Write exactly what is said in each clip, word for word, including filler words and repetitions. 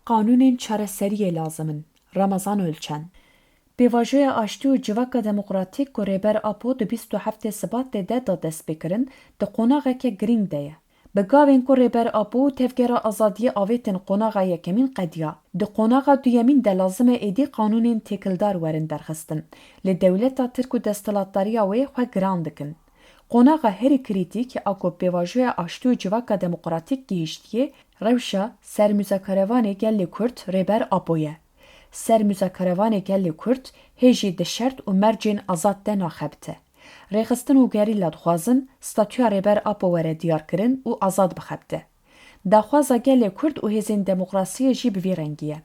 Qanûnên çareseriyê lazim in. Ramazan Ölçen. Pêvajoya Aştî û Civaka Demokratîk ku Rêber Apo di bîst û heftê Sibatê de da destpêkirin, di qonaxeke girîng de ye. Bi gavên ku Rêber Apo û Tevgera Azadiyê avêtin qonaxa yekemîn qediya. Di qonaxa duyemîn de lazim e êdî qanûnên têkildar werin derxistin. Lê dewleta Tirk û desthilatdariya wê xwe giran dikin. Qonaxa herî krîtîk a ku pêvajoya aştî û civaka demokratîk gihîştiye, rewşa sermuzakarevanê gelê Kurd Rêber Apo ye. Sermuzakarevanê gelê Kurd hê jî di şert û mercên azad de naxebite. Rêxistin û gerîla dixwazin statûya Rêber Apo were diyarkirin û azad bixebite. Daxwaza gelê Kurd û hêzên demokrasiyê jî bi vî rengî ye.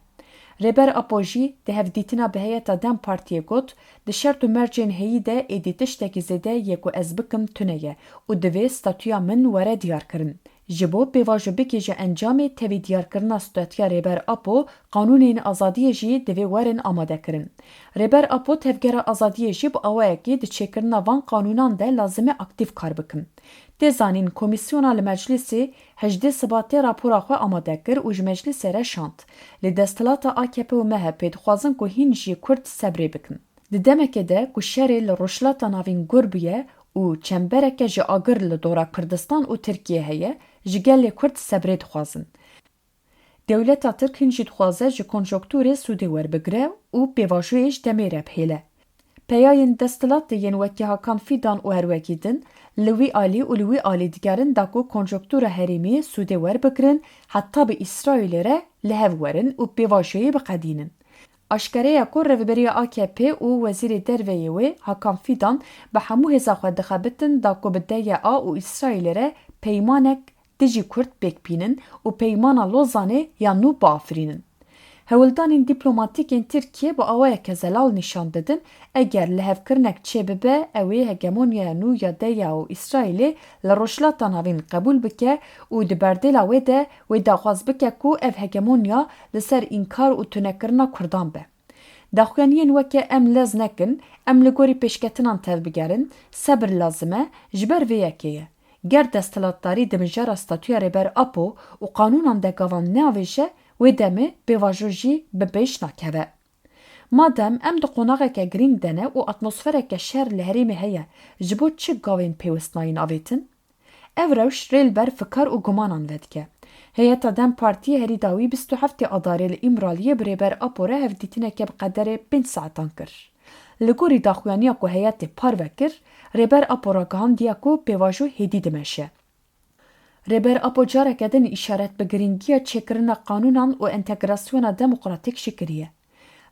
Rêber Apo jî di hevdîtina bi heyeta DEM Partiyê got, di şert û mercên heyî de êdî tiştekî zêde yê ku ez bikim tune ye û divê statûya min were diyarkirin. Ji bo pêvajo bigihîje encamê tevî diyarkirina statûya Rêber Apo, qanûnên azadiyê jî divê werin amadekirin. Rêber Apo Tevgera Azadiyê jî bi awayekî di çêkirina van qanûnan de lazim e aktîf kar bikin. Tê zanîn, komîsyona li meclîsê hejdê Sibatê rapora xwe amade kir û ji meclîsê re şand. Lê desthilata A K P û M H P dixwazin ku hîn jî Kurd sebrê bikin. Di demekê de ku şerê li Rojhilata Navîn gur bûye û çembereke ji agir li dora Kurdistan û Tirkiyê heye, ji gelê Kurd sebrê dixwazin. Dewleta Tirk hin jî dixwaze ji konjonkturê sûdê werbigire û pêvajoyê ji demê re bihêle. Peyayên desthilatê yên wekî Hakan Fîdan û herwekî din, li wî alî û li wî alî digerin da ku konjonktura herêmî sûdê werbigirin, heta bi Îsraîlê re li hev werin û pêvajoyê biqedînin. Aşkere ye ku Rêveberiya A K P û Wezîrê Derveyê wê Hakan Fîdan bi hemû hêza xwe dixebitin da ku bi D Y A û Îsraîlê re peymanek dijî Kurd pêk bînin û Peymana Lozanê ya nû biafirînin. Hewldanên dîplomatîk ên Tirkiyê bi awayeke zelal nîşan didin, eger lihevkirinek çêbibe, ew ê hegemonyaya nû ya D Y A û Îsraîlê li Rojhilata Navîn qebûl bike û di berdêla wê de wê daxwaz bike ku ev hegemonya li ser înkar û tunekirina Kurdan be. Daxuyaniyên weke em lez nekin, em li gorî pêşketinan tevbigerin, sebir lazim e, ji ber vê yekê ye. Ger desthilatdarî di mijara statûya Rêber Apo û qanûnan de gavan neavêje, wê demê pêvajo jî bi pêş nakeve. Madem em di qonaxeke girîng de ne û atmosfereke şer li herêmê heye, ji bo çi gavên pêwist nayên avêtin? Ev rewş rê li ber fikar û gumanan vedike. Heyeta DEM Partiyê herî dawî bîst û heftê Adarê li Îmraliyê bi Rêber Apo re hevdîtineke bi qederê pênc saetan kir. Li gorî daxuyaniya ku heyetê parve kir, Rêber Apo ragihandiye ku pêvajo hêdî dimeşe. Rêber Apo careke din îşaret bi girîngiya çêkirina qanûnan û entegrasyona demokratîk jî kiriye.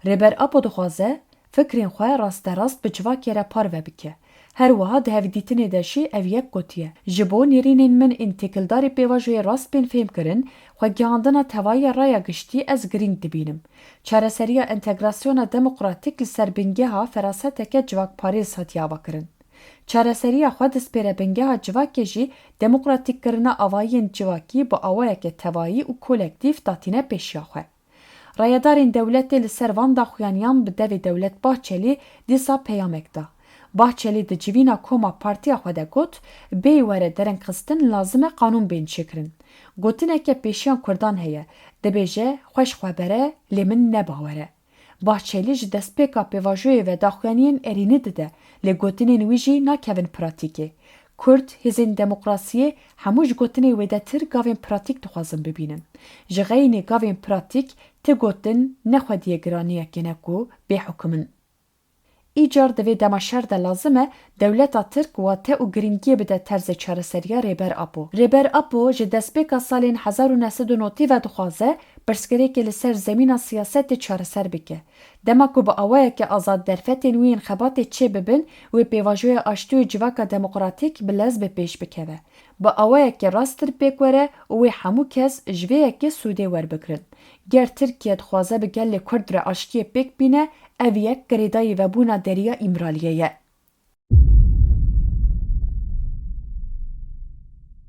Rêber Apo dixwaze fikrên xwe rasterast bi civakê re parve bike. Her wiha di hevdîtinê de jî ev yek gotiye, ji bo nêrînên min ên têkildarî pêvajoyê rast bên fêhmkirin, xwegihandina tevayî ya raya giştî ez girîng dibînim. Çareseriya entegrasyona demokratîk li ser bingeha feraseteke civakparêz hatiye avakirin. Çareseriya xwe dispêre bingeha civakê jî demokratîkkirina avahiyên civakî bi awayeke tevayî û kolektîf datîne pêşiya xwe. Rayedarên dewletê li ser van daxuyaniyan bi devê dewlet Bahçelî dîsa peyamek da. Bahçelî di civîna koma partiya xwe de got, bêyî were derengxistin lazim e qanûn bên çêkirin. Gotineke pêşiyan Kurdan heye, dibêje, xweş xwe bere, lê min ne bawer e. Bahçelî ji destpêka pêvajoyê ve daxuyaniyên erênî dide, lê gotinên wî jî nakevin pratîkê. Kurd, hêzên demokrasiyê hemû ji gotinê wêdetir gavên pratîk dixwazin bibînin. Ji xeyînê gavên pratîk ti gotin ne xwediyê giraniyekê ne ku bê hukim in. Îcar di vê dema şer de lazim e dewleta Tirk wate û girîngiyê bide terzê çareseriya Rêber Apo. Rêber Apo ji destpêka salên hezar û neh sed û notî ve dixwaze pirsgirêkê li ser zemîna siyasetê çareser bike. Dema ku bi awayeke azad derfetên wî yên xebatê çêbibin, wê pêvajoya aştî û civaka demokratîk bi lez bi pêş bikeve. Bi awayeke rasttir pêk were û wê hemû kes ji vê yekê sûdê werbigirin. Ger Tirkiye dixwaze bi gelê Kurd re aştiyê pêk bîne, ev yek girêdayî vebûna deriya Îmraliyê ye.